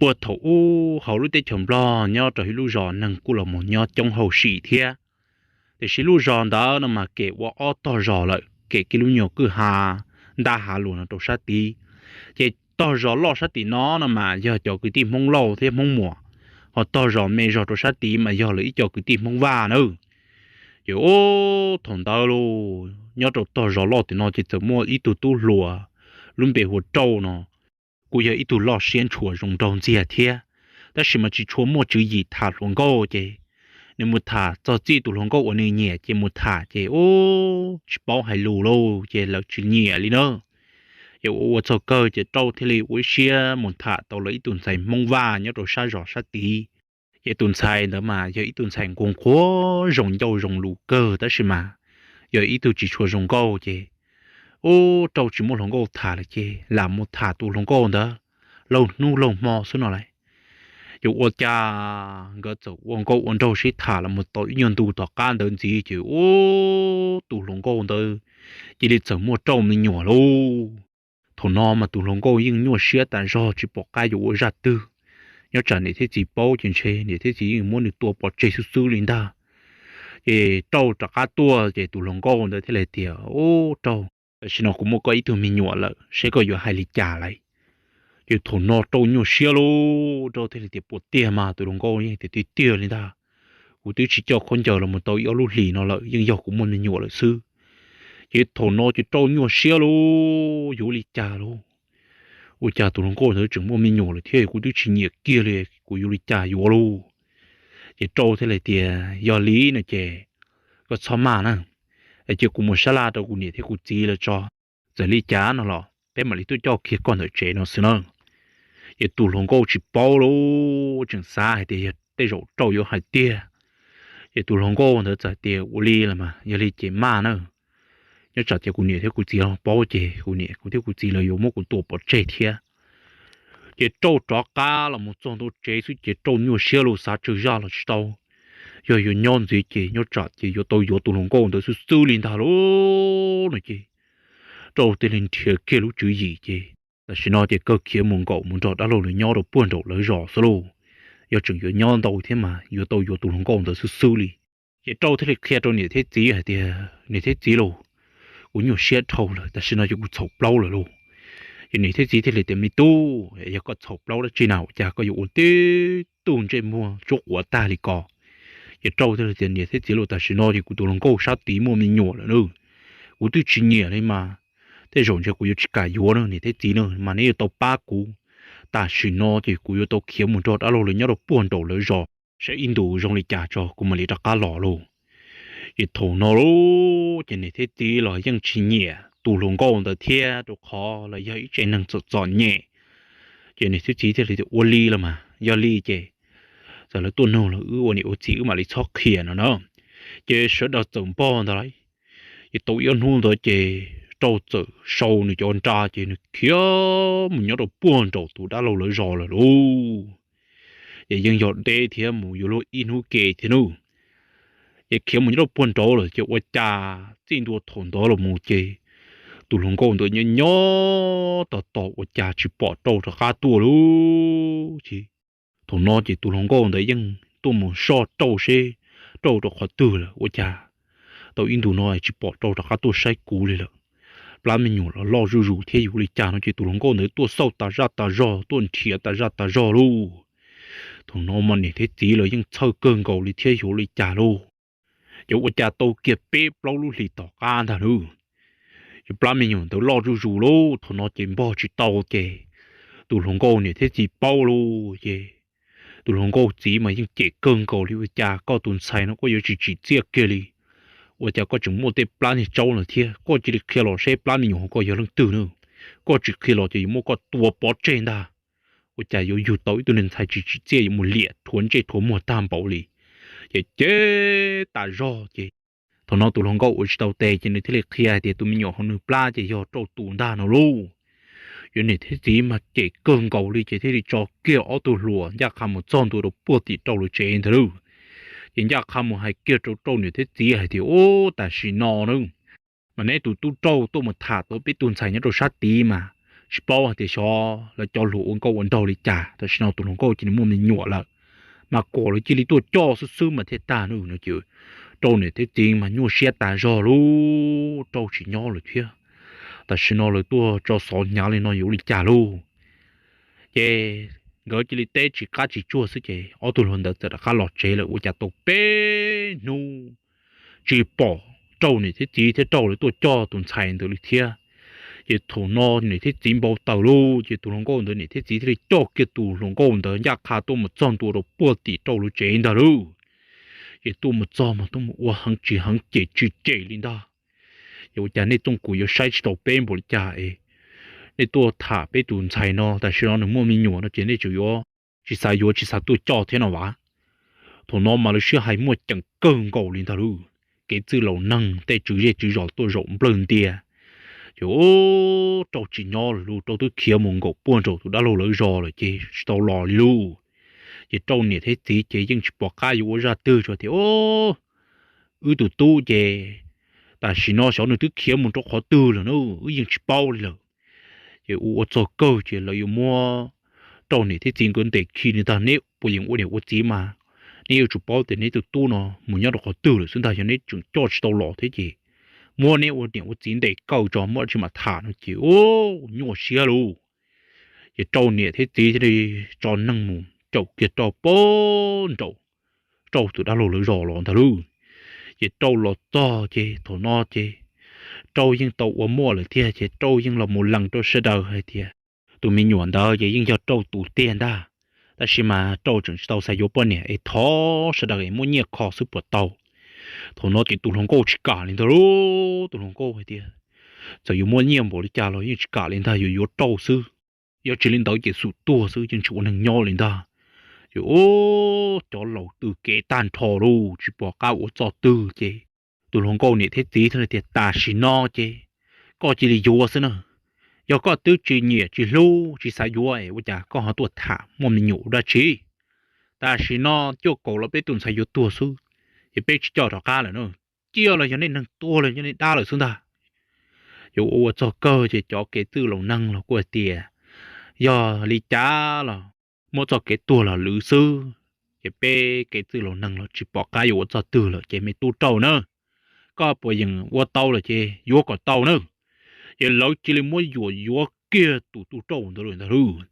Puag thaum ub hauv lub teb chaws Nplog nyob rau ib lub zos neeg kuj los mus nyob coob hauj sim thiab, tiam sis lub zos ntawd no mas kem ua ob tog zos lawm, kem kiag lub nyuag kwj ha ntab hav luas no rau sab tid. Ces tog zos loj sab tim no no mas yog cov kwv tij Hmoob Lauj thiab Hmoob Muas, ho tog zos me zog rau sab tid mas yog lawv ib co kwv tij Hmoob Vaj nawb. Ces ub, thaum ntawd los nyob rau tog zos loj tim no ces txawm muaj ib tug tub hluas lub npe hu ua Rauj no, kuj yog ib tug loj siab ntshua zoo nraug ntxiag thiab, tab sis mas tsis tshua muaj tswv yim tham hluas nkauj ces nws mus tham txog txij tus hluas nkauj uas nws nyiam ces mus tham ces ub tsis paub hais lus lauj ces lawv tsis nyiam li na. Ces ua ua txog kawg ces Rauj thiaj li ua ib siab mus tham tau lawv ib tug ntxhais Hmoob Vaj nyob rau sab zos sab tid. Ces tus ntxhais ntawd mas yog ib tug ntxhais nquag nquag zoo ncauj zoo lus kawg tab sis mas yog ib tug tsis tshua zoo nkauj ces ub, Rauj tsis muaj hluas nkauj tham lawm ces lam mus tham tus hluas nkauj ntawd laug hnub laug hmo xwb no lauj. Ces ua cas nkawd txawm ua nkauj ua nraug sib tham los mus tau ib nyuag ntu tom qab ntawd ntxiv ces ub, tus hluas nkauj ntawd cia li txawm muaj Rauj me nyuam lauj. Thaum no mas tus hluas nkauj yeej nyuaj siab tas zog tsis pom qab yuav ua zaj twg, nyob tsam niam thiab txiv paub ces ntshe niam thiab txiv yeej muab nws tua pov tseg xwb xwb li ntag. Ces Rauj rov qab tuaj ces tus hluas nkauj ntawd thiaj li tias, Ub Rauj, tam sim no kuv muaj koj ib tug me nyuam lawm, saib koj yuav hais li cas lauj? Ces thaum no Rauj nyuaj siab lauj, Rauj thiaj li tias, Puas tiag mas tus hluas nkauj? Yeej tias, Tiag tiag li ntag, kuv twb tsis coj khaub ncaws los mus tau ib ob lub hlis no lawm, yeej yog kuv muaj me nyuam lawm xwb. Ces thaum no ces Rauj nyuaj siab lauj, yuav li cas lauj? Ua cas tus hluas nkauj ntawd tseem muaj me nyuam lawm thiab kuv twb tsis nyiam kiag li, kuv yuav li cas yuav lauj? Ces Rauj thiaj li tias, Yog li no ces koj txhob maj na, es cia kuv mus sab laj rau kuv niam thiab kuv txiv lawv tso, txawm li cas no los peb mam li tuaj coj kiag koj ntawm tsev no xwb na. Ces tus hluas nkauj tsis paub lauj, tseem xav hais tias yog tej zaum Rauj yuav hais tiag. Ces tus hluas nkauj ntawd txawm tias, Ua li los mas yog li ces maj na, nyob tsam ces kuv niam thiab kuv txiv los paub ces kuv niam kuv thiab kuv txiv lawv yuav muab kuv tua pov tseg thiab. Ces Rauj rov qab los mus txog ntua tsev xwb ces Rauj nyuaj siab lauj, xav tsawg zaj los tsis tau, yog yuav nyob ntxiv ces nyob tsam ces yuav tau yuav tus hluas nkauj ntawd xwb xwb li ntag lauj no ces Rauj thiaj li nrhiav kiag lub tswv yim ces tam sim no ces kawg khiav mus nkaum mus nrog dab laug lawv nyob rau puag nraum lawv zos xwb lauj. Yog tseem yuav nyob ntau thiab mas yuav tau yuav tus hluas nkauj ntawd xwb xwb li. Ces Rauj thiaj li qhia rau niam thiab txiv hais tias, Niam thiab txiv lauj, kuv nyuaj siab dhau lawm, tam sim no ces kuv txhaum plaub lawm lauj. Ces niam thiab txiv thiaj li tias, Me tub, yog koj txhaum plaub dab tsi na, ua cas koj yuav ua tib tug ntsej muag tsuab quav tag li ko? Ces Rauj thiaj li tias, Niam thiab txiv lauj, tam sim no ces kuv tus hluas nkauj sab tid muaj me nyuam lawm na, kuv twb tsis nyiam li mas tej zaum ntshe kuv yuav tsis kam yuav na niam thiab txiv na, mas neb yuav tau pab kuv. Tam sim no ces kuv yuav tau khiav mus nrog dab laug lawv nyob rau puag nraum lawv zos, saib ib ntus zoo li cas tso kuv mam li rov qab los lauj. Ces thaum no lauj ces niam thiab txiv los yeej tsis nyiam tus hluas nkauj ntawd thiab, rau qhov lawv yog ib tsev neeg txom txom nyem. Ces niam thiab txiv thiaj li tias, Ua li los mas yog li ces txawm lawv tuaj nug los wb ua niam ua txiv wb mam li txhob qhia no na. Ces sawv daws txawm npog ntag lauj. Ces tau ib ob hnub ntawd ces Rauj txawm sau nws cov nra ces nws khiav mus nyob rau puag nraum tus dab laug lawv zos lawm lauj. Ces yeej yog deb thiab mus yuav luag ib hnub ke thiab nawb. Ces khiav mus nyob rau puag nraud lawm ces ua cas txij ntua thaum ntawd los mus ces tus hluas nkauj ntawd nyob nyob tos tos ua cas tsis pom Rauj rov qab tuaj lauj. Ces thaum no ces tus hluas nkauj ntawd yeej tuaj mus soj Rauj seb Rauj rau qhov twg lawm, ua cas tau ib ntus no tsis pom Rauj rov qab tuaj saib kuv li lawm. Plab me nyuam los loj zuj zus thiab yuav li cas no ces tus hluas nkauj ntawd tuaj xauj tas zaj tas zog, tuaj nrhiav tas zaj tas zog lauj. Thaum no mas niam thiab txiv los yeej txhawj kawg nkaus li thiab yuav li cas lauj. Ces ua cas tau kiag peb plaub lub hlis tom qab ntag lauj, ces plab me nyuam ntawd loj zuj zus lauj. Thaum no ces npog tsis tau ces tus hluas nkauj niam thiab txiv paub lauj. Ces tus hluas nkauj txiv mas yeej cem kawg nkaus li, Ua cas koj tus ntxhais no koj yuav tsis tsim txiaj kiag li? Ua cas koj tseem muaj tej plab niag tsaub no thiab? Koj cia li qhia los seb plab me nyuam hauv koj yog leej twg na. Koj tsis qhia los ces yuav muab koj tua pov tseg ntag. Ua cas yuav yug tau ib tug niag ntxhais tsis tsim txiaj yuav mus liam rhuav ntsej rhuav muag tag npaum li? Ces cem tas zog ces thaum no tus hluas nkauj ua tsis tau tes ces nws thiaj li qhia hais tias tus me nyuam hauv nws plab ces yog Rauj tus ntag no lauj. Ces niam thiab txiv mas cem kawg nkaus li ces thiaj li tso kiag ob tug hluas ncaj qha mus txog ntua rau puag tim Rauj lawv tsev ntag lauj. Ces ncaj qha mus hais kiag rau Rauj niam thiab txiv hais tias, Ub, tam sim no na mas neb tus tub Rauj tuaj mus tham tau peb tug ntxhais nyob rau sab tid mas tsis paub hais tias xyov lawv cov hluas ua nkauj ua nraug li cas, tam sim no tus hluas nkauj cia li muaj me nyuam lawm, mas kom lawv cia li tuaj coj xwb xwb mas thiaj tag no no ces rau niam thiab txiv mas nyuaj siab tas zog lauj, rau tsis nyob lawm thiab. Tam sim no lawv tuaj tso xov hnyav li no yuav ua li cas lauj? Ces nkawd cia li teb tsis qab tsis tsuag xwb ces ob tug hluas ntawd txawm rov qab los tsev lawm ua cas tau peb hnub tsis pom rau niam thiab txiv thiab rau lawv tuaj coj tus ntxhais ntawd li thiab. Ces thaum no niam thiab txiv npau taws lauj, ces tus hluas nkauj ntawd niam thiab txiv thiaj li coj kiag tus hluas nkauj ntawd ncaj qha tuaj mus txog ntua rau puag tim rau lawv tsev ntag lauj. Ces tuaj mus txog mas tuaj mus ua heev tsis heev cem tsis cem li ntag. Ces ua cas nej txooj kuv yuav saib tsis taus peb npaum li cas es nej tuaj tham peb tus ntxhais no, tam sim no nws muaj me nyuam no ces nej tseem yuav tsis xav yuav tsis xav tuaj coj thiab no vas? Thaum no mas lawv sib hais muaj ceem kawg nkaus li ntag lauj. Kev txwj laus neeg tej tswv zej tswv zos tuaj zaum nplawg ntias, ces rau tsis nyob lawm lauj, rau twb khiav mus nkaum puag nraum tus dab laug lawv zos lawm ces tsis tau los li lauj. Ces rau niam thiab txiv ces yeej tsis pom qab yuav ua zaj twg tsuas tias, Wb tus tub ces tam sim no xyov nws twb khiav mus rau qhov twg lawm na, wb yeej tsis paub li lawm. Ces ua ua txog kawg ces lawv yuav muab rau niam thiab txiv nkawd ntes khi li ntag, neb puas yeem ua niam ua txiv mas neb yuav tsum paub tias neb tus tub no mus nyob rau qhov twg lawm xwb ntag, yog neb tseem coj tsis tau los thiab ces muab neb ua niam ua txiv ntes kaw tso muab tsis mam tham no ces nyuaj siab lauj. Ces rau niam thiab txiv thiaj li tso neeg mus caum kiag rau puag nraum rau tus dab laug lawv zos los ntag lauj. Ces rau los txog ces thaum no ces rau yeej tau ua muaj lawm tiag ces rau yeej los mus lees rau sawv daws hais tias tus me nyuam ntawd ces yeej yog rau tus tiag ntag, tab sis mas rau tseem tsis tau xav yuav poj niam es thov sawv daws es muab nyiaj kho xwb puas tau? Thaum no ces tus hluas nkauj tsis kam li ntag lauj, tus hluas nkauj hais tias txawm yuav muaj nyiaj npaum li cas los yeej tsis kam li ntag, yuav yuav rau xwb, yog tsis li ntawd ces xum tuag xwb yeej tsis ua neeg nyob li ntag. Ces cov laus tw kev tag nrho lauj, tsis pom qab ua txoj twg ces tus hluas nkauj niam thiab txiv thiaj li tias tam sim no ces koj cia li yuav xwb na, yog koj twb tsis nyiam tsis hlub tsis xav yuav es ua cas koj ho tuaj tham muaj me nyuam ua dab tsi? Tam sim no cuaj kaum los peb tus ntxhais yuav tuag xwb, ces peb tsis coj rov qab lawm na, cia los yog nej neeg tuag los yog nej dab lawm xwb ntag. Ces ua ua txog kawg ces cov kev txwj laus neeg los kuj hais tias yog li cas los muab txoj kev tuag los lwv xwb, ces peb kev txwj laus neeg los tsis pom qab yuav ua txoj twg lawm ces me tub rau na, koj puas yeem ua tau lawm ces yuav kom tau na. Ces lawv cia li muab yuam yuav kiag tus tub rau ntawd lawm ntag lauj.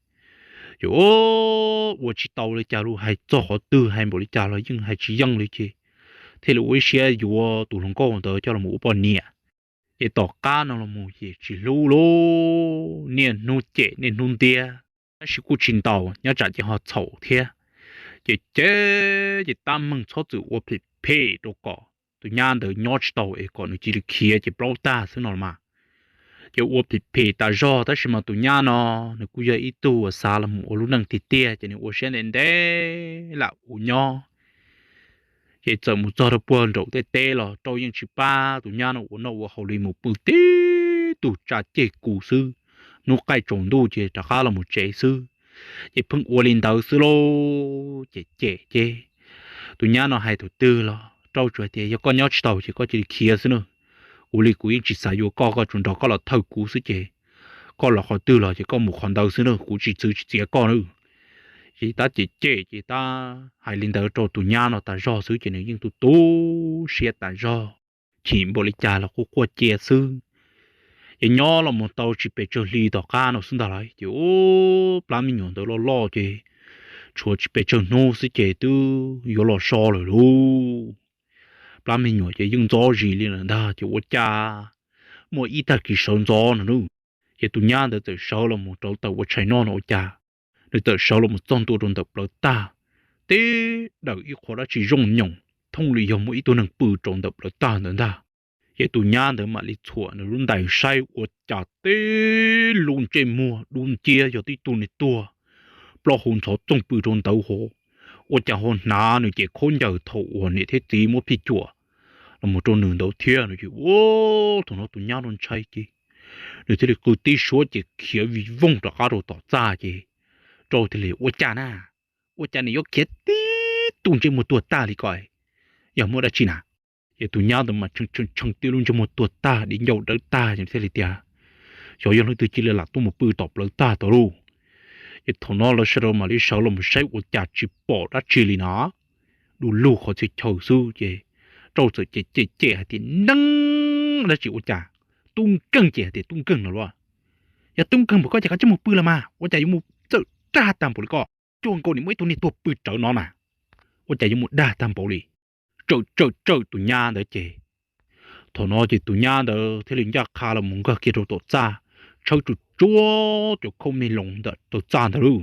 Ces ua tsis tau li cas lauj, hais txog qhov twg hais npaum li cas los yeej hais tsis yeej li ces thiaj li ua ib siab yuav tus hluas nkauj ntawd coj los ua poj niam. Ces tom qab no los mus ces tsis hlub lauj, niaj hnub cem niaj hnub ntiab, tab sis kuj tsis ntaus nyob tsam ces ho txhaum thiab. Ces ces ces tab meeg txhob txwm ua phem phem rau kom tus nyab ntawd nyob tsis tau es kom nws cia li khiav ces plaub tag xwb no los mas. Ces ua phem phem tas zog tab sis mas tus nyab no nws kuj yog ib tug uas xav los mus ua lub neej tiag tiag ces nws ua siab ntev ntev lam ua nyob. Ces txawm mus txog rau puag nraum tej teb los rau yeej tsis pab tus nyab no ua noj ua haus li, mus pw tib tug tsa ceg kus xwb, hnub qaij tsaus ntuj ces rov qab los mus tsev xwb. Ces pheej ua li ntawd xwb lauj, ces cem ces tus nyab no hais thaum twg los rau tsuas hais tias yog koj nyob tsis tau ces koj cia li khiav xwb na, kuv li kuv yeej tsis xav yuav koj, koj tsuas nrog koj los thawj kuv xwb ces koj los qhov twg los ces koj mus qhov ntawd xwb na, kuv tsis txwv tsis txiav koj na. Ces tab cem cem ces tab hais li ntawd rau tus nyab no tas zog xwb ces nws yeej tu tu siab tas zog, chim npaum li cas los quaj quaj cia xwb. Ces nyob los mus tau tsis pes tsawg hli tom qab no xwb ntag lauj, ces ub plab me nyuam ntawd loj loj ces tshuav tsis pes tsawg hnub xwb ces twb yuav los so lawm lauj. Plab me nyuam ces yeej ntxob zis li lawm ntag ces ua cas muaj ib tag kis sawv ntxov no na, ces tus nyab ntawd txawm sawv los mus rau tawm ua tshais noj no ua cas nws txawm sawv los mus txog ntua rau ntawm plawv tag, tib dawm ib qho dab tsi zooj nyoos thooj li yog muaj ib tug neeg pw rau ntawm plawv tag ntawd ntag. Ces tus nyab ntawd mam li txhuam nws lub ntais saib ua cas tib lub ntsej muag dub nciab yog tib tug neeg tuag, plaub hau ntxhov txoog pw rau ntawd hos, ua cas ho hnav nws cev khaub ncaws thaum uas niam thiab txiv muab phij cuam los mus rau nws ntawd thiab no ces ua thaum no tus nyab no ntshai ces nws thiaj li qw tib suab ces khiav vij voog rov qab rau tom txaj ces rau thiaj li ua cas na, ua cas nws yuav khiav tib tug ntsej muag tuag tag li ko, yog muaj dab tsi na? Ces tus nyab ntawd mas tshee tshee tib lub ntsej muag tuag tag di ncauj dawb tag ces thiaj li tias, xyov yog leej twg cia li lam tuaj mus pw tom plawv tag tau lauj. Ces thaum no lawv sawv daws mam li sawv los mus saib ua cas tsis pom dab tsi li na, du lug qhov txhia chaw xwb ces Rauj txawm cem cem cem hais tias, Neeb dab tsi ua cas tub nkeeg ces hais tias tub nkeeg no lauj. Yog tub nkeeg npaum koj ces koj coj mus pw los mas, ua cas yuav mus txawm dag tag npaum li koj, cuag nkaus nim muaj ib tug niag tuag pw rawv no na, ua cas yuav mus dag tag npaum li. Tsawm tsawm tsawm tus nyab ntawd ces thaum no ces tus nyab ntawd thiaj li ncaj qha los mus nkag kiag rau tom txaj, tshawb tsuag tsuag cov khaub me loos ntawm rau txaj ntawd lauj.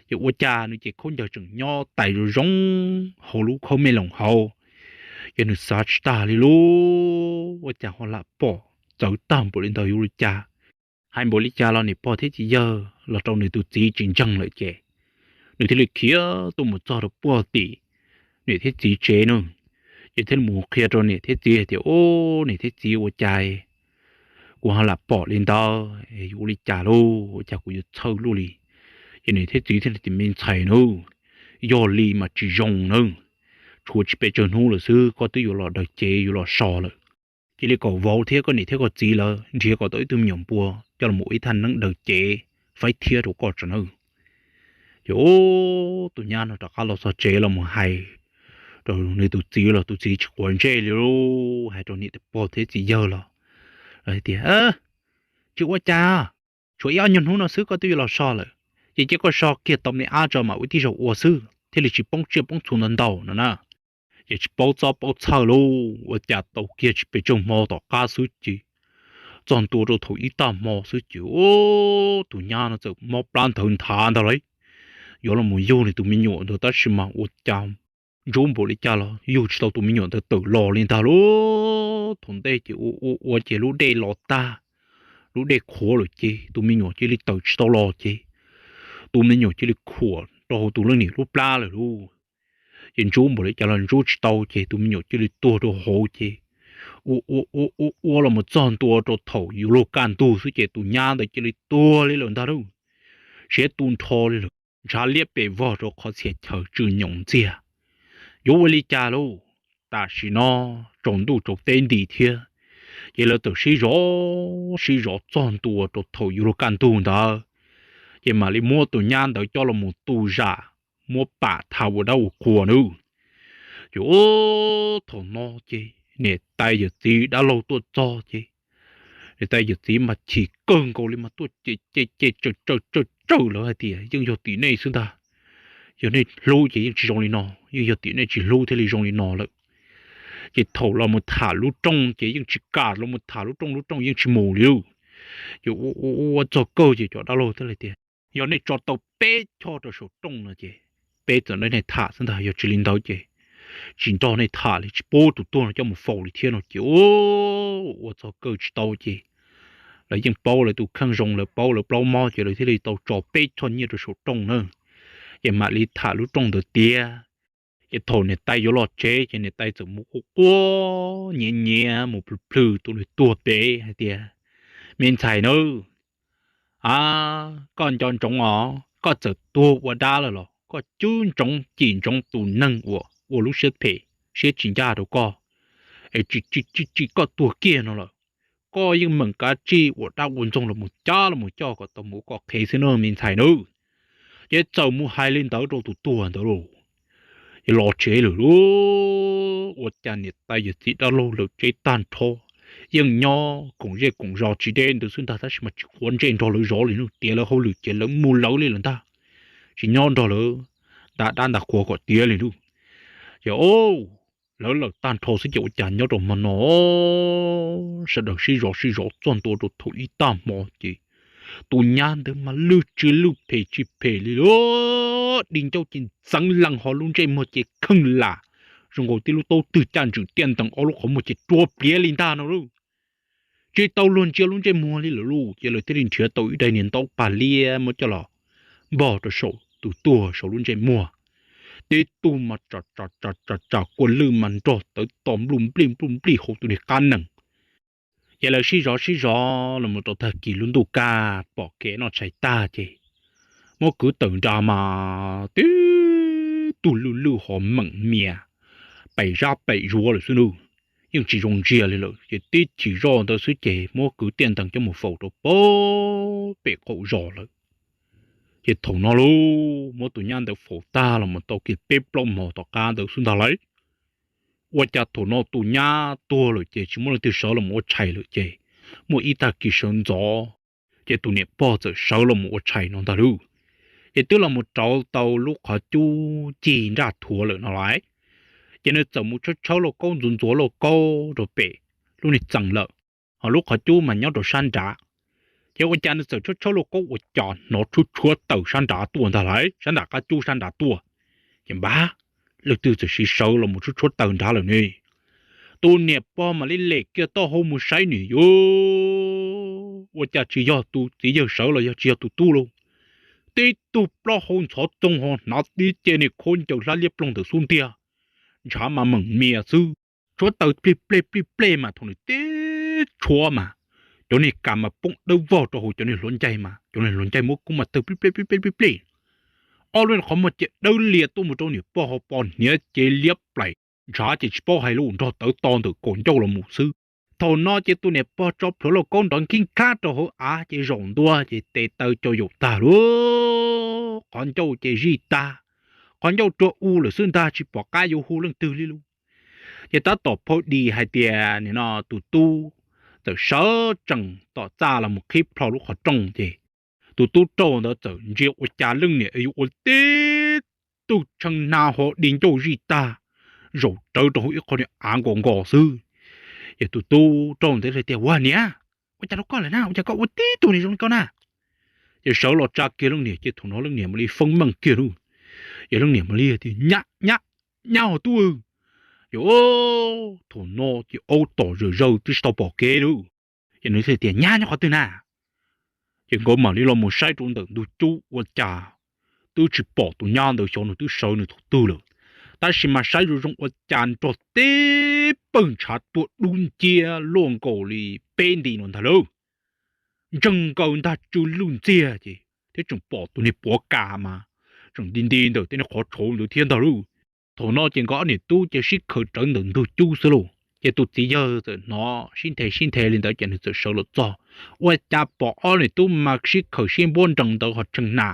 Ces ua cas nws ces khaub ncaws tseem nyob tais zoo zoo hauv lub khaub me loos hauv. Ces nws xav tsis tag li lauj, ua cas ho lam pom txawv tag npaum li ntawd yuav ua li cas. Hais npaum li cas los niam pog thiab txiv yawg los rau nws tus txiv tsis ntseeg lawm ces nws thiaj li khiav tuaj mus txog rau puag tim niam thiab txiv tsev no. Ces thiaj li mus qhia rau niam thiab txiv hais tias, Ub, niam thiab txiv, ua cas kuv ho lam pom li ntawd, yuav ua li cas lauj, ua cas kuv yuav txhawj luaj li. Ces niam thiab txiv thiaj li tias, Me ntxhais nawb, yog li mas tsis zoo nawb, tshuav tsis pes tsawg hnub lawm xwb koj twb yuav los daws cev yuav los so lawm. Cia li kom vauv thiab koj niam thiab koj txiv lawv nrhiav kom tau ib tug me nyuam npua coj los ua ib thaj neeb daws cev faib thiab rau koj tso nawb. Ces ub, tus nyab no rov qab los txog tsev los mus hais rau nws tus txiv los tus txiv tsis quav ntsej li lauj, hais rau niam pog thiab txiv yawg los hais tias, Tsis ua cas, tshuav ib ob nyuag hnub no xwb koj twb yuav los so lawm, ces cia koj so kiag tau me ab tso mam ua tib zaug ua xwb thiaj li tsis poob tsiaj poob txhu ntau ntau no na. Ces tsis paub txob paub txhawj lauj, ua cas tau kiag tsis pes tsawg hmo tom qab xwb ces txog ntua rau thaum ib tag hmo xwb ces tus nyab no txawm mob plab nthawv nthav ntag lauj. Yuav los mus yug nws tus me nyuam ntawd tab sis mas ua cas ntsub npaum li cas los yug tsis tau tus me nyuam ntawd tawm los li ntag lauj. Thaum ntej ces ua ua ua ces lub dej los tag, lub dej qhuav lawm ces tus me nyuam cia li tawm tsis tau los ces tus me nyuam cia li khuam rau hauv tus leej niam lub plab lawm lauj. Ces ntsub npaum li cas los ntsub tsis tau ces tus me nyuam cia li tuag rau hauv ces ua ua ua ua ua los mus txog ntua rau thaum yuav luag kaj ntug xwb ces tus nyab ntawd cia li tuag li lawm ntag lauj. Siav tu nrho li lawm, ntshav liab pes vog rau qhov txhia chaw tsw nyoos ntxiag. Yuav ua li cas lauj? Tam sim no tsaus ntuj tsaus teb nti thiab, ces lawv txawm sib zov sib zov txog ntua rau thaum yuav luag kaj ntug ntawd, ces mam li muab tus nyab ntawd coj los mus tu zam, muab pam tha ua dab ua qhua nawb. Ces ub, thaum no ces niam tais yawm txiv dab laug tuaj txog ces niam tais yawm txiv mas chim kawg nkaus li mas tuaj cem cem cem tsawm tsawm tsawm tsawm lawv hais tias, Yeej yog tim nej xwb ntag, yog nej hlub ces yeej tsis zoo li no, yeej yog tim nej tsis hlub thiaj li zoo li no lawm. Ces thaum los mus tham lub rooj ces yeej tsis kam los mus tham lub rooj, lub rooj yeej tsis mus li lauj. Ces ua ua ua txog kawg ces cov dab laug thiaj li tias, Yog nej tso tau peb choj rau saum rooj no ces peb txawm nrog nej tham xwb ntag, yog tsis li ntawd ces tsis nrog nej tham li, tsis pub tus tuag no coj mus faus li thiab no ces ua txog kawg tsis tau ces lawv yeej paub lawv tus kheej zoo, lawv paub lawv plaub mob ces lawv thiaj li tau tso peb choj nyiaj rau saum rooj na, ces mam li tham lub rooj ntawd tiag. Ces thaum niam tais yuav los tsev ces niam tais txawm mus quaj quaj nyiav nyiav mus plhws plhws tus niag tuag pem hais tias, Me ntxhais nawb, a, koj nco ntsoov os, koj txawm tuag ua dab lawm los koj cwb ntsoov cim ntsoov tus neeg uas ua lub siab phem siab tsis ncaj rau koj, es tsis tsis tsis koj tuag kiag no lawm, koj yeej meem kav tsij ua dab ua ntxoog los mus cab los mus coj kom tau mus ua koj qhev xwb na me ntxhais nawb. Ces txawm mus hais li ntawd rau tus tuag ntawd lauj. Ces los tsev lawm lauj, ua cas niam tais yawm txiv dab laug lawm tsev tag nrho, yeej nyob koom zej koom zos tsis deb ntawd xwb ntag tab sis mas tsis quav ntsej nrog lawv zov li lauj, tiav lawv hauj lwm ces lawv mus lawv li lawm ntag, tsis nyob nrog lawv nta dab nta qhua kom tiav li lauj. Ces lawv lawm tag nrho xwb ces ua cas nyob rau hmo no sawv daws sib zov sib zov txog ntua rau thaum ib tag hmo ces tus nyab ntawd mas lwj tsis lwj phem tsis phem li lauj, di ncauj ces ntxeev lees ho lub ntsej muag ces kheej lam zoo nkaus tib lub taub twg caj ntswm tiaj ntees ob lub qhov muag ces rua pliav li ntag no lauj. Tsis tau luag ntsia lub ntsej muag li lawm lauj, ces lawv thiaj li nrhiav tau ib daim niag ntaub pag liab muab coj los npog rau saum tus tuag saum lub ntsej muag. Tib tug mas tsam tsam tsam tsam kua lwj mas nrog tawv to npluj nplij npluj nplij hauv tus niag qab nees. Ces lawv sib zov sib zov los mus rau tag kis lub ntuj kaj pom kev noj tshais tag ces muab kwv tawm nra mas tib tug lwj lwj ho meem mias pem zab pem zuav lawm xwb nawb. yeej tsis zoo ntsia li lawm, ces tib chim zoj ntawd xwb ces muab kwv tiaj ntees coj mus faus rau pem qaum zos lawm. Ces thaum no lauj, muab tus nyab ntawd faus tag los mus tau kiag peb plaub hmo tom qab ntawd xwb ntag lauj. Ua cas thaum no tus nyab tuag lawm ces tsis muaj leej twg sawv los mus ua tshais lawm ces muaj ib tag kis sawv ntxov ces tus niam pog txawm sawv los mus ua tshais no ntag lauj. Ces twb los mus rauv tau lub qhov cub cig nraj thuav lawm no lauj. Ces nws txawm mus tshawb tshawb lauj kaub ntxuav ntxuav lauj kaub rau pem lub niag txee lawm, ho lub qhov cub mas nyob rau sab nrad. Ces ua cas nws txawm tshawb tshawb lauj kaub ua cas hnov tshuab tshuab taws sab nrad tuaj ntag lauj, sab nram qab cub sab nrad tuaj. Ces npab, leej twg txawm siv sawv los mus tshuab tshuab taws nrad lawm ne. Tus niam pog mam li lem kiag taub hau mus saib nws yuav, ua cas tsis yog tus txiv yawg sawv los yog tsis yog tus tub lauj. Tib tug plaub hau ntxhov txoog ho hnav tib ce niag khaub ncaws hlab liab ploog ntawm xub ntiag, ntshav mas meem mias xwb. Tshuab taws plig plej plig plej mas thaum nws tib tshuab mas cov niag kas mas poob dawb vog rau hauv cov niag hluav ncaig mas cov niag hluav ncaig muab kub mas tawg plig plej plig plej plig plej. Ob lub qhov muag ces dawb lias tuaj mus rau niam pog ho pos hniav ces liab plaim, ntshav ces tsis paub hais lus nrog tawv to ntawm kaum ncauj los mus xwb. Thaum no ces tus niam pog tso plhuav lauj kaub nrov nkig nkhab rau hauv av ces zaum ntua ces tes taw cau yaum tag lauj, qhov ncauj ces zij tag, qhov ncauj rua u lawm xwb ntag tsis pom qab yuav hu leej twg li lauj. Ces tab tom phau dis hais tias nim no tus tub txawm sawv tsees tom txaj los mus qhib plho lub qhov rooj ces tus tub rauj ntawd txawm ntsia ua cas leej niam yuav ua tib tug tshee hna ho di ncauj zij tag, zaum rawv rau hauv ib qho niag av nkos nkos xwb. Ces tus tub rauj ntawd tias, Ua niam, ua cas rau koj lawm na, ua cas koj ua tib tug niag zoo li koj na? Ces sawv los tsa kiag leej niam ces thaum no leej niam mam li feeb meej kiag lauj. Ces leej niam mam li tias, Nyab, nyab, nyab ho tub. Ces thaum no ces aub tom zawm zawg twb tsis tau pom kev lauj. Ces nws thiaj tias, Nyab nyob qhov twg na? Ces nkawd mam li los mus saib rau ntawm ntug cub ua cas twb tsis pom tus nyab ntawd xyov nws twb sawv nws thaum twg lawm. Tab sis mas saib zoo zoo ua cas nrog tib pawg ntshav tuaj dub nciab luaj nkaus li peb nti no ntag lauj. Ntseeg nkaus ntag tsw lwj ntxiag ces thiab tseem pom tus niag puav kas mas tseem nti nti ntawm tej niag qhov tshauv ntawd thiab ntag lauj. Thaum no ces nkawd ob niam tub ces sib khaws rawv ntawm ntug cub xwb lauj. Ces tus txiv yawg txawm hnov sib nthe sib nthe li ntawd ces nws txawm sawv los txog, ua cas pom ob niam tub mas sib khaws siab npuab nrees ntawd ho tshee hna.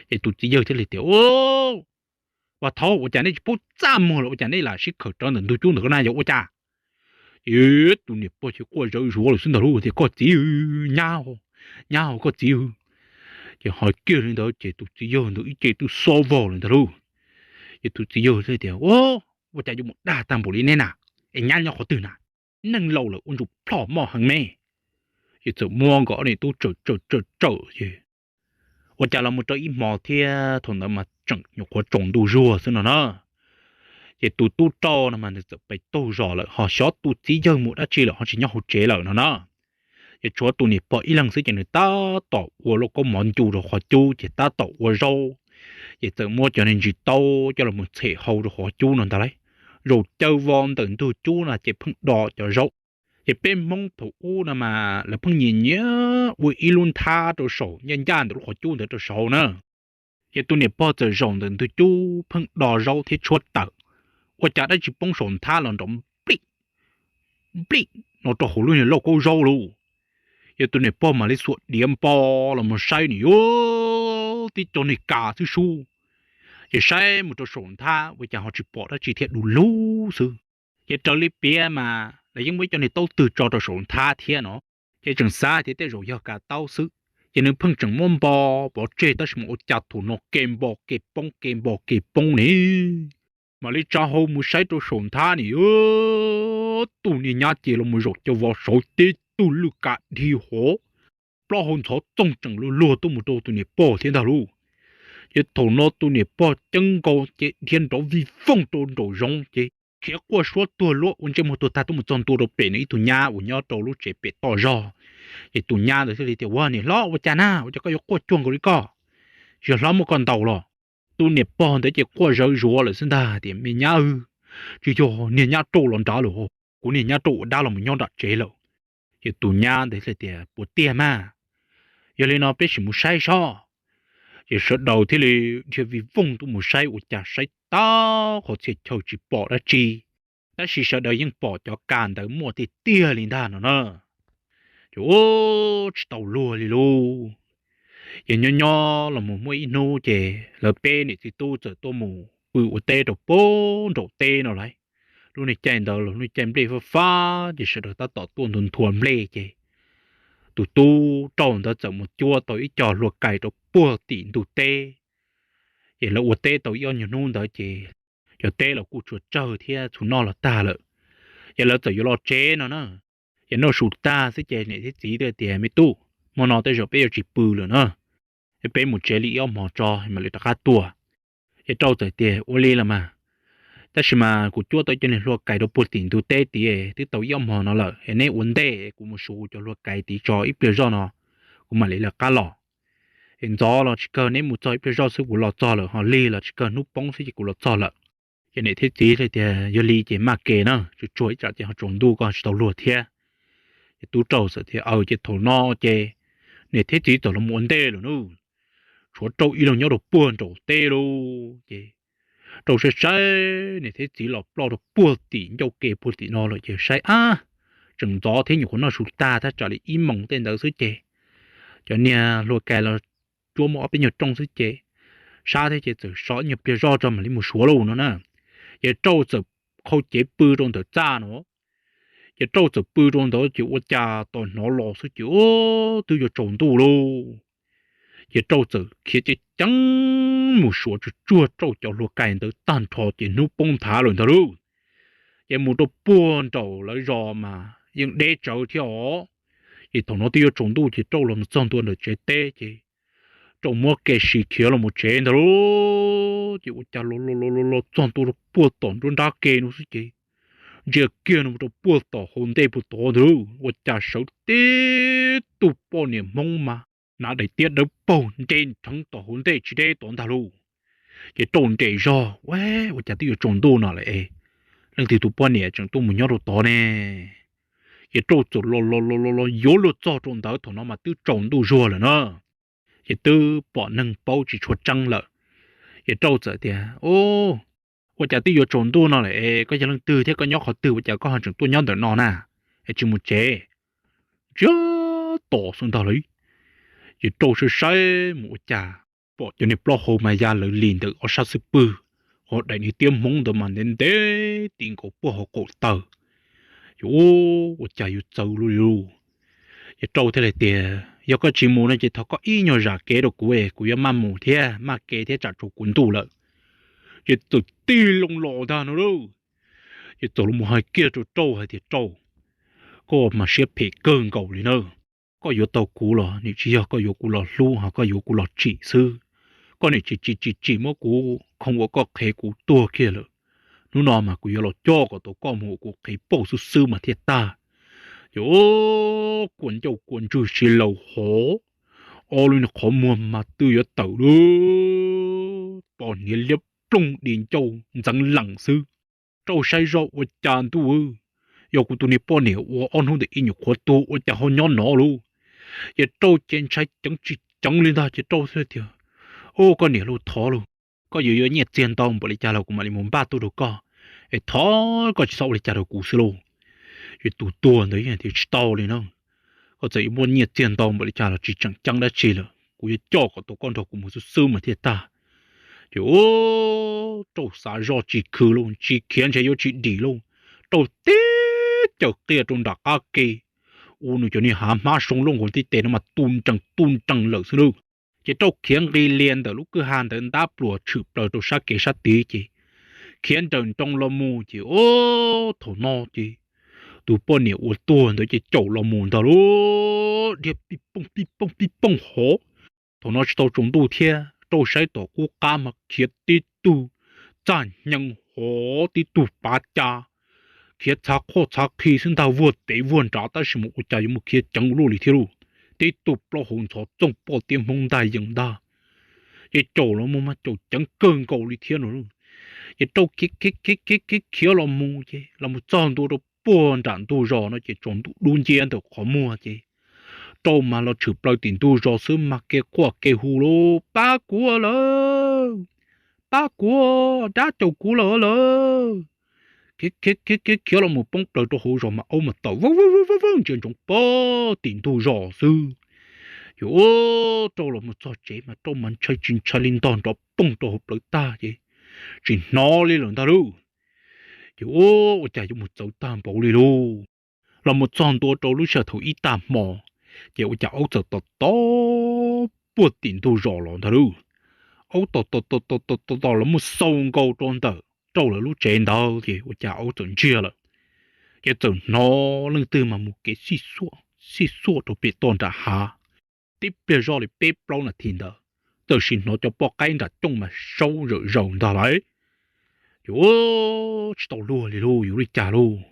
Ces tus txiv yawg thiaj li tias, Ua thaub, ua cas nej tsis paub txaj muag los ua cas nej lam sib khaws rawv ntawm ntug cub ntawd na, yog ua cas? Ces tus niam pog ces quaj zawv zuav lawm xwb ntag lauj, tias, Koj txiv, nyab, nyab, koj txiv. Ces hais kiag li ntawd ces tus txiv yawg ntawd ib ce twb xob vog lawm ntag lauj. Ces tus txiv yawg thiaj tias, Ua cas yuav mus dag tag npaum li neb na? Es nyab nyob qhov twg na? Neeg laus lawm ua ntsuj plhom moj heev me. Ces txawm muab nkawd ob niam tub tsawm tsawm tsawm tsawm ces ua cas los mus rau ib hmo thiab thaum ntawd mas tseem nyuam qhuav tsaus ntuj zuag xwb no na. Ces tus tub rauj no mas nws txawm pem taug zos lawm ho xyov tus txiv yawg mus dab tsi lawm ho tsis nyob hauv tsev lawm no na. Ces tshuav tus niam pog ib leeg xwb ces nws tab tom ua lauj kaub mov ncu rau qhov cub ces tab tom ua zaub. Ces txawm muab cov niag ntsis taub coj los mus txhem hau rau qhov cub no ntag lauj. Zaum caw vos ntawm ntug cub no ces pheej do cov zaub. Ces peb Hmoob thaum ub no mas lawv pheej nyiam nyiam ua ib lub nthab rau saum ncaj ncaj ntawm lub qhov cub ntawd rau saud na. Ces tus niam pog txawm zaum ntawm ntug cub pheej do zaub thiab tshuab taws, ua cas dab tsi poob saum nthab los nrov nplij nplij no rau hauv lub niag lauj kaub zaub lauj. Ces tus niam pog mam li xuas diav npo los mus saib nws yuav tib co niag kas xwb sub. Ces saib mus rau saum nthab ua cas ho tsis pom dab tsi thiab du lug xwb. Ces raws li piav mas lawv yeej muaj ib co niag taub twg tso rau saum nthab thiab no, ces tseem xav tias tej zaum yog kav taub xwb. Ces nws pheej tseem muab npo pov tseg tab sis mas ua cas thaum no ke npo ke poob ke npo ke poob ne. Mam li tsa hau mus saib rau saum nthab ne, tus niag nyab ces los mus zaum caw vos saud tib tug lwj kas dhi hov, plaub hau ntxhov txoog tseem luag luag tuaj mus rau tus niam pog thiab ntag lauj. Ces thaum no tus niam pog ceeb nkaus ces dhia nrov vij voog rau nraum zoov ces khiav quaj suab tuag luab ua ntsej muag tuag tag tuaj mus txog ntua rau pem nws ib tug nyab uas nyob rau lub tsev pem toj zog. Ces tus nyab ntawd thiaj li tias, Ua niam hlob, ua cas na, ua cas koj yuav quaj cuag nkaus li koj? Tsis yog hlob muab koj ntaus los? Tus niam pog ntawd ces quaj zawv zuav lawm xwb ntag tias, Me nyab, tsis yog niag nyab rauj los nrad lawm, kuv niag nyab rauj ua dab los mus nyob nram tsev lawm. Ces tus nyab ntawd thiaj tias, Puas tiag mas? Yog li no peb sim mus saib sob. Ces sawv daws thiaj li dhia vij voog tuaj mus saib ua cas saib tag qhov txhia chaw tsis pom dab tsi. tab sis sawv daws yeej pom cov kas ntawd muaj tiag tiag li ntag no na. Ces ua tsis tau luag li lauj. Ces nyob nyob los mus muaj ib hnub ces lawv peb niam txiv tub txawm tuaj mus pw ua teb rau pem nraum teb no lauj. Lub niag caij ntawd los lub niag caij nplej fab fab ces sawv daws tab tom tuaj nthua nplej ces tus tub rauj ntawd txawm mus cuab tau ib co hlua kais rau puag tim ntug teb. Ces lawv ua teb tau ib ob nyuag hnub ntawd ces cov teb los kuj tsuas tsawg thiab txhua noj los tag lawm. Ces lawv txawm yuav los tsev no na. Ces noj su tag xwb ces niam thiab txiv thiaj tias, Me tub, hmo no tej zaum peb yuav tsis pw lawm na, peb mus tsev li ib ob hmos tso mam li rov qab tuaj. Ces rauj txawm tias, Ua li los mas, tab sis mas kuv cuab tau cov niag hlua kais rau puag tim ntug teb tid twb tau ib ob hmos no lawm es neb ua ntej kuv mus suav cov hlua kais tid tso ib pliag zoj no kuv mam li lawv qab los. Es ntxov los tsis kawg neb mus txog ib pliag zoj xwb kuv los txog lawm, ho lig los tsis kawg hnub poob xwb ces kuv los txog lawm. Ces niam thiab txiv tias, Yog li ces maj kev na, tsuag tsuag ib tsam ces ho tsaus ntuj koj tsis tau luag thiab. Ces tub rauj txawm tias, Aws, ces thaum no ces niam thiab txiv txawm los ua ntej lawm na, tshuav rauj ib leeg nyob rau puag nraum teb lauj. Ces rauj saib saib niam thiab txiv los ploj rau puag tim ncauj ke puag tim no lawm ces saib, Ab, tseem ntxov thiab, nyuam qhuav noj su tag thaj tsam li ib moos tej ntawd xwb ces cov niag hlua kais los cuab muaj ob peb nyuag rooj xwb ces sab thiab ces txawm so ib nyuag pliag zoj tso mam li mus suav lauj no na. Ces rauj txawm qhau cev pw rau ntawm txaj no. Ces rauj txawm pw rau ntawd ces ua cas tos hnov los xwb ces twb yuav tsaus ntuj lauj. Ces rauj txawm khiav ceev ceev mus suav tsuag tsuag rauj cov hlua kais ntawd tag nrho ces hnub poob nthav lawm ntag lauj. Ces mus rau puag nraum lawv zos mas yeej deb tsawv thiab os. Ces thaum no twb yuav tsaus ntuj ces rauj los mus txog ntua ntawm tsev teb ces rauj muab kev sib khiav los mus tsev ntag lauj. Ces ua cas los los los los txog ntua rau puag tom nruab nrab ke no xwb ces ntsia kiag no rau puag tom hauv ntej puag tod ntag lauj, ua cas sawv tib tug poj niam Hmoob mas hnav daim tiab dawb paug nce nrheev tom hauv ntej tsis deb tod ntag lauj. Ces rauj nres zog, Ua, ua cas twb yuav tsaus ntuj no lawm es leej twg tus poj niam tseem tuaj mus nyob rau tod ne? Ces rauj txawm los los los los los yuav luag txog rau ntawd thaum no mas twb tsaus ntuj zuag lawm na. Ces twb pom neeg paub tsis tshua tseeb lawm. Ces rauj txawm tias, Ua cas twb yuav tsaus ntuj no lawm es koj yog leej twg thiab koj nyob qhov twg ua cas koj ho tseem tuaj nyob ntawm no na, es tsis mus tsev? Ntsia tom xwb ntag lauj. Ces rauj saib saib mus ua cas pom cov niag plaub hau mas ya lawv li ntawm ob sab xub pwg, ho daim niag tiab Hmoob ntawd mas ntev ntev ti nkaus puag hauv qaum taw. Ces ua cas yuav txawv luaj li lauj. Ces rauj thiaj li tias, Yog koj tsis mus no ces thov koj ib nyuag zam kev rau kuv es kuv yuav maj mus thiab, maj kev thiab tsam tsaus kuv ntuj lawm. Ces txawm tig loo los ntag no lauj. Ces txawm los mus hais kiag rau rauj hais tias, Rauj, koj mas siab phem kawg nkaus li na. Koj yuav tau kuv los nim tsis yog koj yuav kuv los hlub, ho koj yuav kuv los tsim xwb. Koj nim tsis tsim tsis tsim muab kuv khoo ua koj qhev kuv tuag kiag lawm. Hnub no mas kuv yuav los coj kom tau koj mus ua kuv qhev pauj xwb xwb mas thiaj tag. Ces kua ncauj kua ntswg si laus hov, ob lub niag qhov muag mas twb yuav tawm lub pos hniav liab ploog di ncauj ntxeev lees xwb. Rauj saib zoj ua cas ntuj, yog kuv tus niag poj niam uas ob hnub ntawd ib nyuam qhuav tuag ua cas ho nyob no lauj. Ces rauj ces ntshai ceev tsis ceev li ntag ces rauj thiaj tias, Ub, koj niam lauj, thov lauj, koj yuav yuav nyiaj txiag ntau npaum li cas los kuv mam li mus npaj tuaj rau koj, es thov koj tsis txhob ua li cas rau kuv xwb lauj. Ces tus tuag ntawd yeej tias, Tsis tau li na, koj txawm yuav muaj nyiaj txiag ntau npaum li cas los tsis tseem ceeb dab tsi lawm, kuv yuav coj kom tau koj nrog kuv mus xwb xwb mas thiaj tag. Ces rauj xav zoj tsis khwv lauj, tsis khiav ntshe yuav tsis dim lauj. Rauj tib caws qias rau nram qab ke, ua nws cov niag hav hmab soo loj nkaus ntiv tes no mas tu nrees tu nrees lawm xwb lauj. Ces rauj khiav nqis lias ntawm lub kwj ha ntawd ntab pluas tshwm plaws rau sab kev sab tid ces khiav nrawm nroos los mus ces ub, thaum no ces tus poj niam uas tuag ntawd ces caum los mus ntag lauj, dhia pij pooj pij pooj pij pooj hov. Thaum no tsis tau tsaus ntuj thiab, rauj saib tom qub qab mas khiav tib tug txaj hnyee hov, tib tug pav ca, khiav txhav qhoj txhav qhi xwb ntag, vuag tev vuag nrad tab sis mas ua cas yuav mus khiav ceev ua luaj li thiab lauj. Tib tug plaub hau ntxhov txooj poj tiab Hmoob ntag yees ntag. Ces caum los mus mas caum ceev kawg nkaus li thiab no. Ces rauj khiav khiav khiav khiav khiav los mus ces los mus txog ntua rau puag nram ntug zos no ces tsaus ntuj dub nciab ntawm qhov muag ces rauj mas los tshwm plaws tim ntug zos xwb mas kev quaj kev hu lauj, Pab kuv lawm, pab kuv, dab caum kuv lawm lawm. khiav khiav khiav khiav los mus poob plaws rau hauv zos mas aub mas tawm vawj vawj vawj vawj ntsia ntsoov pog tim ntug zos xwb. Ces ua rau los mus txog tsev mas rau mas ntshai tsis ntshai li ntog nrov poog rau hauv plawv tag ces tsis hnov li lawm ntag lauj. Ces ua, ua cas yuav mus txawv tag npaum li lauj. Los mus txog ntua rau lub sij hawm thaum ib tag hmo, ces ua cas aub txawm tom tom puag tim ntug zos los ntag lauj. Aub tom tom tom tom tom tom los muaj xau nkaus rau ntawm rau lawv lub tsev ntawd ces ua cas aub txawm ntsiag lawm. Ces txawm hnov leej twg mas mus kev xij xuaj xij xuaj rau pem toj nram hav. Tib pliag zoj li peb plaub nas this ntawd, txawm sim hnov cov poj qaib nram cooj mas saub zawm zaws ntag lauj. Ces ua, tsis tau luag li lauj, yuav li cas lauj.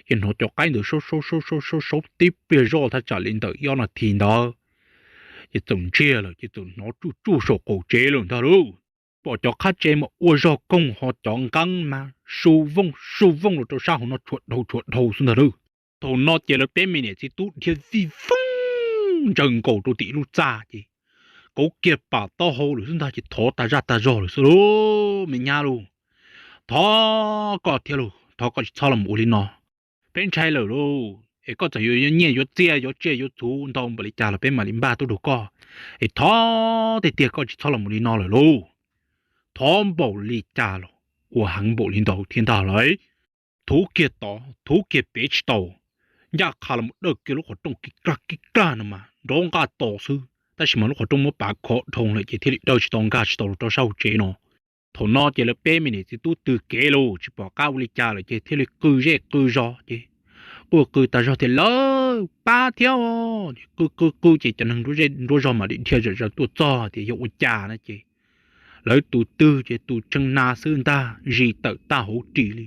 Ces hnov cov qaib ntawd saub saub saub saub saub tib pliag zoj thaj tsam li ntawm ib ob nas this ntawd, ces txawm ntsiag lawm ces txawm hnov tsuj tsuj saum qaum tsev lawm ntag lauj. Pom cov qhab tsev mas ua zog koog ho cov nqeeb mas su vooj su vooj los rau sab hauv no tshuav dhau tshuav dhau xwb ntag lauj. Thaum no ces lawv peb me niam txiv tub dhia vij voog ntsaws nkaus rau tim ib lub txaj ces kauv kiag pam taub hau lawm xwb ntag ces thov tas zaj tas zog lawm xwb lauj, me nyab lauj. Thov koj thiab lauj, thov koj tsis txhob los ua li no. Peb ntshai lawm lauj, es koj txawm yuav nyiaj yuav txiaj yuav tsiaj yuav txhuv ntau npaum li cas los peb mam li npaj tuaj rau koj, es thov tiag tiag koj tsis txhob los ua li no lawm lauj. Thov npaum li cas los ua heev npaum li ntawd thiab ntag lauj. Thuv kiag tod thuv kiag pem tsis tau, ncaj qha los dawj kiag lub qhov rooj kib klag kib klag no mas nrov nqaj tos xwb, tab sis mas lub qhov rooj muab pav khov dhoo lawm ces thiaj li dawj tsis tau nkag tsis tau los rau sab hauv tsev no. Thaum no ces lawv peb me niam txiv tub tw kev los tsis pom qab ua li cas lawm ces thiaj li qw zej qw zos ces quaj qw tas zog tias lawv pab thiab os. Qw qw qw ces cov neeg nruab zej nruab zog mam li dhia zom zaws tuaj txog tias yog ua cas na ces lawv tus twg ces tus tsheej na xwb ntag zis tawm tag hauv ris li.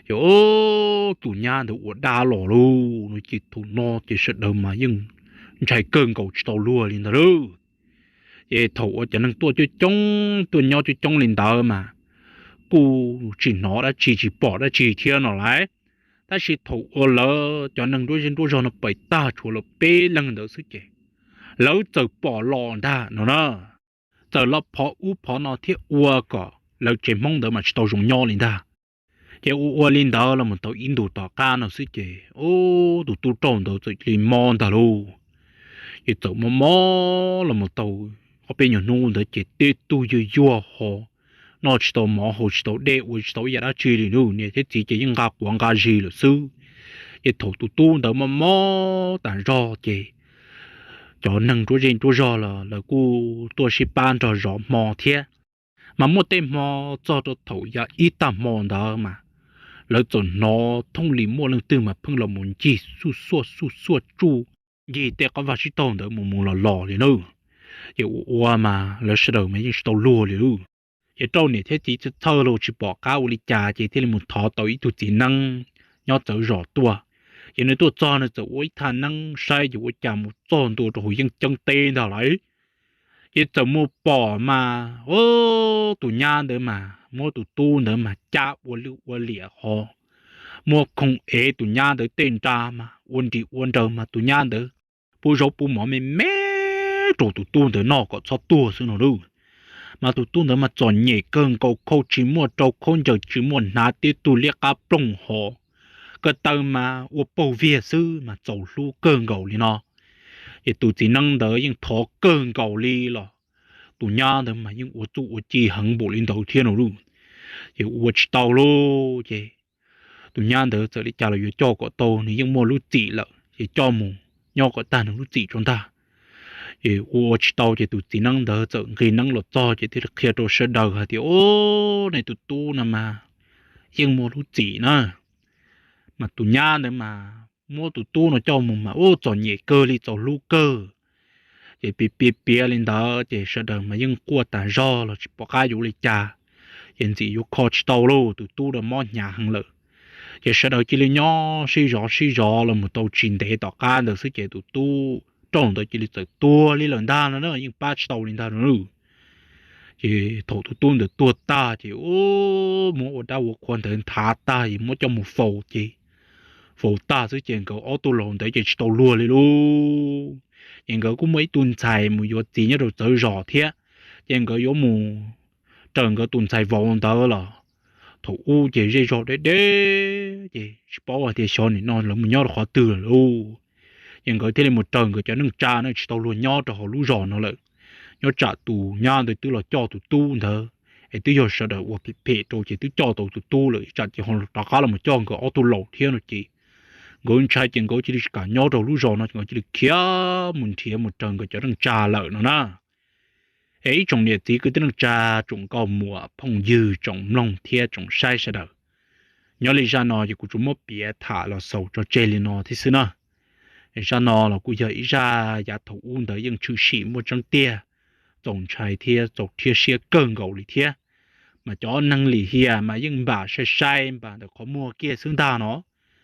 Ces tus nyab ntawd ua dab los lauj no ces thaum no ces sawv daws mas yeej ntshai kawg nkaus tsis tau luag li ntag lauj. Ces thaum uas cov neeg tuaj coob coob tuaj nyob coob coob li ntawd mas kuj tsis hnov dab tsi tsis pom dab tsi thiab no lauj. Tab sis thaum uas lawv cov neeg nruab zej nruab zog no pais tag tshuav lawv peb leeg ntawd xwb ces lawv txawm pom los ntag no na. Txawm los phov ub phov no thiab ua kom lawv tsev Hmoob ntawd mas tsis tau zoo nyob li ntag. Ces ua ua li ntawd los mus tau ib ntus tom qab no xwb ces tus tub rog ntawd txawm cia li mob ntag lauj. Ces txawm mob mob los mus tau ob peb nyuag hnub ntawd ces tib tug yuag yuag ho noj tsis tau mov haus tsis tau dej ua tsis tau ib yam dab tsi li lauj, niam thiab txiv ces yeej nqa quav nqa zis lawm xwb. Ces thaum tus tub ntawd mob mob tas zog ces cov neeg nruab zej nruab zog los lawv kuj tuaj sib pab nrog zov hmo thiab. Mas muaj tej hmo txog rau thaum yav ib tag hmo ntawd mas lawv txawm hnov thooj li muaj leej twg mas pheej los mus ncig xuj xuaj xuj xuaj tsuj ncig tej qab vaj sib taug ntawd mus mus los los li na. Ces ua ua mas lawv sawv daws mas yeej tsis tau luag li lauj. Ces rau niam thiab txiv txhawj txhawj los tsis pom qab ua li cas ces thiaj li mus thov tau ib tug txiv neeb nyob txawv zos tuaj. Ces nws tuaj txog nws txawm ua ib thaj neeb saib ces ua cas mus txog ntua rau hauv yeej ceeb teb ntag lauj. Ces txawm mus pom mas tus nyab ntawd mas muab tus tub ntawd mas cab ua lwj ua liam ho muab khoov ev tus nyab ntawd tej nra mas ua nris ua nraws mas tus nyab ntawd puv zaub puv mov me me rau tus tub ntawd noj kom txhob tuag xwb no lauj. Mas tus tub ntawd mas txom nyem kawg nkaus, khau tsis muaj rau khaub ncaws tsis muaj hnav, tib tug liab qab ploog ho ko taw mas ua paug viag xwb mas txaus hlub kawg nkaus li no. Ces tus txiv neeb ntawd yeej thov kawg nkaus li los tus nyab ntawd mas yeej ua txuj ua ci heev npaum li ntawd thiab no lauj. Ces ua tsis tau lauj ces tus nyab ntawd txawm li cas los yuav coj kom tau, nws yeej muaj lub txim lawm ces coj mus nyob kom tag nws lub txim tso ntag. Ces ua ua tsis tau ces tus txiv neeb ntawd txawm nqis neeb los txog ces thiaj li qhia rau sawv daws hais tias, Ub, nej tus tub no mas yeej muaj lub txim na. Mas tus nyab ntawd mas muab tus tub no coj mus mas ub txom nyem kawg li, txaus hlub kawg. Ces piav piav piav li ntawd ces sawv daws mas yeej quaj tas zog los tsis pom qab yuav ua li cas. Ces ntxim yuav kho tsis tau lauj, tus tub no mob hnyav heev lawm. Ces sawv daws cia li nyob sib zov sib zov los mus tau tsis ntev tom qab ntawd xwb ces tus tub rog ntawd cia li txawm tuag li lawm ntag no na, yeej pab tsis tau li ntag no. Ces thaum tus tub ntawd tuag tag ces ub, muab ua dab ua qhua ntawd nthav tag ces muab coj mus faus ces faus tag xwb ces nkawd ob tug laus ntawd ces tsis tau luag li lauj. Ces nkawd kuj muaj ib tug ntxhais mus yuav txiv nyob rau txawv zos thiab, ces nkawd yuav mus raws nkawd tus ntxhais vauv ntawd los Thaum ub ces zej zog deb deb ces tsis paub hais tias xyov nim no lawv mus nyob rau qhov twg lawm lauj. Ces nkawd thiaj li mus raws nkawd cov neej tsa no tsis tau luag nyob rau hauv lub zos no lawm. Nyob tsam tus nyab ntawd twb los coj tus tub ntawd, es twb yog sawv daws ua phem phem rau ces twb coj tau tus tub lawm, tsam ces ho rov qab los mus coj nkawd ob tug laus thiab no ces nkawd ntshai ces nkawd cia li tsis kam nyob rau lub zos no, nkawd cia li khiav mus nrhiav mus raws nkawd cov neej tsa lawm no na. Es ib tsoom niam txiv kwv tij neej tsa, tsoom nkauj muam phooj ywg, tsoom mloog thiab tsoom saib sawv daws, nyob li zaj no ces kuv tsuas muab piav tham los xaus tso tseg li no thiab xwb na. Zaj no los kuj yog ib zaj yav thaum ub ntawd yeej tshwm sim muaj tseeb tiag, txaus ntshai thiab txaus rhiab siab kawg nkaus li thiab. Mas cov neeg lim hiam mas yeej npam sai sai npam ntawm qhov muag kiag xwb ntag no.